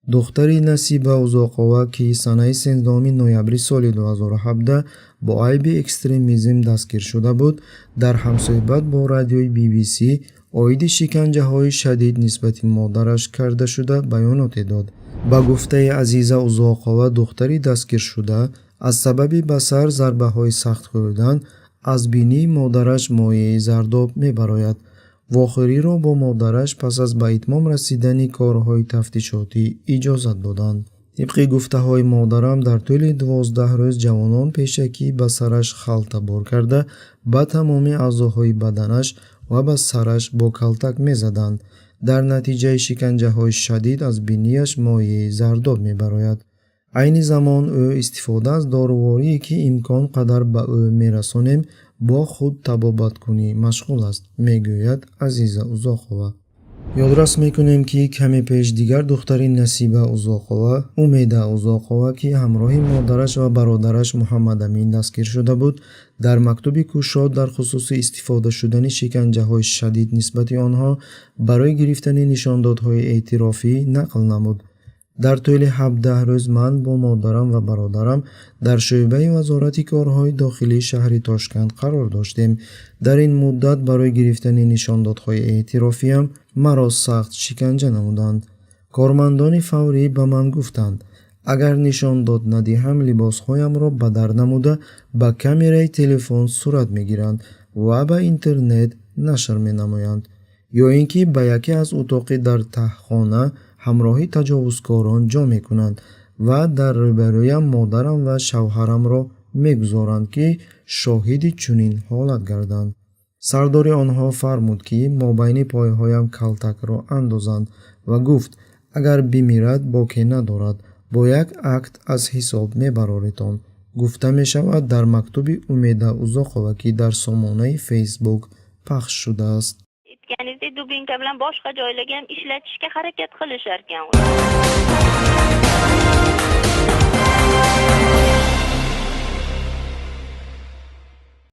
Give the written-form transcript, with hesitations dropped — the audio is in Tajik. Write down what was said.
Духтари Насиба Узоқова, ки санаи 13 ноябри соли 2017 бо айби экстремизм дастгир шуда буд, дар ҳамсӯҳбат бо радиои BBC оиди шиканҷаҳои шадид нисбати модараш кардашуда баёноте дод. Ба гуфтаи Азиза Узоқова, духтари дастгиршуда аз сабаби ба сар зарбаҳои сахт хӯрдан аз бинии модараш моеи зардоб мебарояд. Вохӯриро бо модараш пас аз ба итмом расидани корҳои тафтишотӣ иҷозат доданд. Тибқи гуфтаҳои модарам, дар тӯли 12 рӯз ҷавонон пешакӣ ба сараш халта бор карда, ба тамоми аъзоҳои баданаш ва ба сараш бо калтак мезаданд. Дар натиҷаи шиканҷаҳои шадид аз бинияш моеи зардоб мебарояд. Айни замон ӯ истифода аз доруворие, ки имкон қадар ба ӯ мерасонем, бо худ табобаткунӣ машғул аст, мегӯяд Азиза Узоқова. Ёдрас мекунем, ки каме пеш дигар духтари Насиба Узоқова, Умеда Узоқова, ки ҳамроҳи модараш ва бародараш Муҳаммадамин дастгир шуда буд, дар мактуби кушод дар хусуси истифода шудани шиканҷаҳои шадид нисбати онҳо барои гирифтани нишондодҳои эътирофӣ нақл намуд: «Дар тӯли 17 рӯз ман бо модарам ва бародарам дар шӯъбаи Вазорати корҳои дохилии шаҳри Тошканд қарор доштем. Дар ин муддат барои гирифтани нишондодҳои эътирофиам маро сахт шиканҷа намуданд. Кормандони фаврӣ ба ман гуфтанд, агар нишондод надиҳам, либосҳоямро бадар намуда, ба камераи телефон сурат мегиранд ва ба интернет нашр менамоянд ё ин ки ба яке аз утоқи дар таҳхона ҳамроҳи таҷовузкорон ҷо мекунанд ва дар рӯбарӯям модарам ва шавҳарамро мегузоранд, ки шоҳиди чунин ҳолат гарданд. Сардори онҳо фармуд, ки мобайни пойҳоям калтакро андозанд ва гуфт, агар бимирад, боке надорад, бо як акт аз ҳисоб мебароретон», гуфта мешавад дар мактуби Умеда Узоқова, ки дар сомонаи Фейсбук пахш шудааст. Aytganingizdek, dubinka bilan boshqa joylarga ham ishlatishga harakat qilisharkan ular.